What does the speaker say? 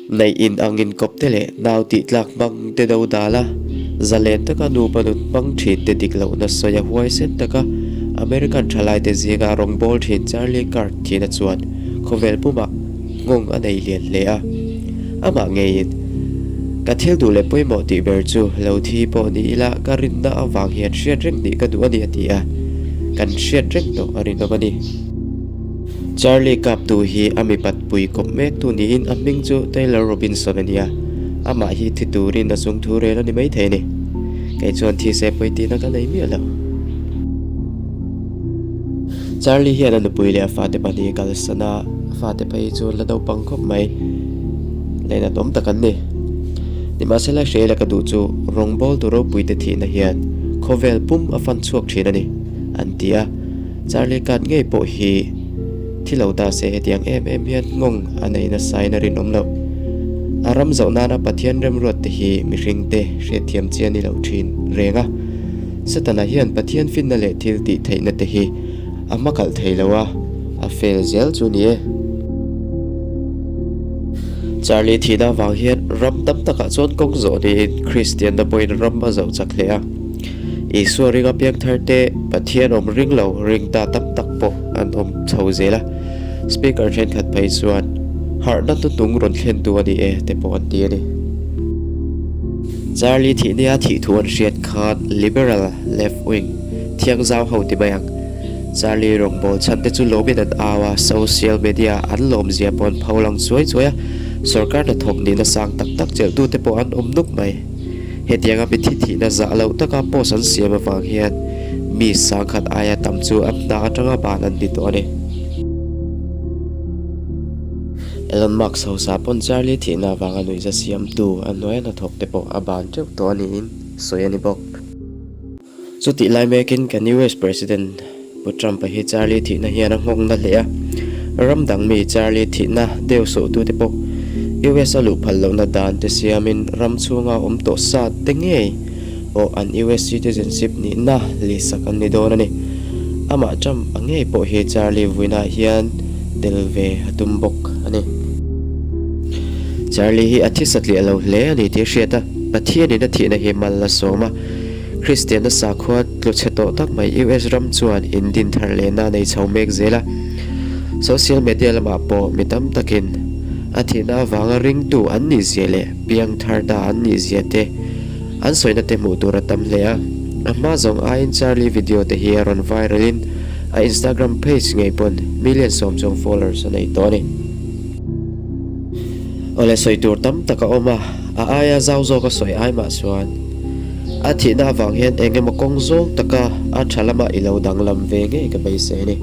Neih in ang inkawp te leh nau tih tlak hmang te do dal a, zalen taka nupa nun hmang thin te dik lohna sawi a huaisen taka American thalaite zinga rawngbâwl thin Charlie Kirk thihna chuan khawvel pumah nghawng a nei lian hle a. Amah ngeiin, Ka thil duh leh pawimawh tih ber chu lo thi pawh ni ila ka rinna avang hian hriat reng nih ka duh a ni a ti a, kan hriat reng tawh a rinawm a ni. Charlie kaptu hi a mipat pui kawp mektu niin a hming chu Taylor Robinson a ni a, amah hi thi turin a chung thu rel a ni maithei a ni. Kei chuan thi se pawi tihna ka nei miah lo. Charlie hian a nupui leh a fate pahnih kalsan a, a fate phei chu an la naupang khawp mai. Lainat awm tak an ni. Nimahsela hria ila ka duh chu rawngbawltu ropuite thihna hian khawvel pum a fan chhuak thin a ni, an ti a. Charlie Card ngei pawh hi thi lo ta se hetiang em em hian nghawng a nei nasa in a rinawm loh. A ram zoh nana Pathian remruat te hi mihring te hriatthiam chi a ni lo thin reng a. Satana hian Pathian finna leh thil tih theihna te hi a hmakhalh thei lo a, a fail zel chu ni e. Charlie thihna avang hian ram tam takah chuan kawng zawh niin Kristianna pawhin ram a zoh chak hle a. Isua ringa piangthar te Pathian awm ring lo ring ta tam tak pawh an awm chho zel a, Speaker thenkhat phei chuan harhna hnuhnung rawn thlen tu a ni e te pawh an ti a ni. Charlie thihnia thih thu an hriat khan Liberal left wing thiangzau ho ti mai ang. Charlie rawngbâwl chhan te chu lawmin an au a, social media an lawmzia pawh an pho lang chuai chuai a, sorkar hnathawk nihna sang tak tak chelhtute pawh an awm nuk mai. Hetianga mi thi thihna zah loh taka post an siam avang hian mi sangkhat aia tam chu an hna atanga ban an ni tawh a ni. Elon Musk hausa pawn Charlie thihna avanga nuihza siamtu a hnuaia hnathawk te pawh a ban teuh tawh a niin sawi a ni bawk. Chutih lai mekin kan US President Pu Trump-a hi Charlie thihna hian a nghawng na hle a, ram dang mi Charlie thihna deu sawhtute pawh US a luh phal lohna dan te siamin ram chhunga awm tawh sa te ngei pawh an US citizenship nihna lihsak an ni dawn a ni. Amah Trump-a ngei pawh hi Charlie vuinaah hian tel ve a tum bawk a ni. Charlie hi a thi satliah lo hle a ni tih a hriat a, Pathianin a thihna hi mal a sawm a. Kristianna sakhua tlu chhe tawh tak mai US ram chuan in din thar lehna a nei chho mek zel a. Social media lamah pawh mi tam takin a thihna avanga ringtu an nih zia leh piang thar ta an nih zia te an sawina te hmuh tur a tam hle a. A hma zawng aiin Charlie video te hi a rawn viral in a Instagram page ngei pawn million 10 chuang followers a nei tawh a ni. Awle sawi tur tam tak a awm a, a aia zau zawk a sawi ai mah chuan a thihna avang hian eng emaw kawng zawng taka a tha lama i lo danglam ve ngei ka beisei a ni.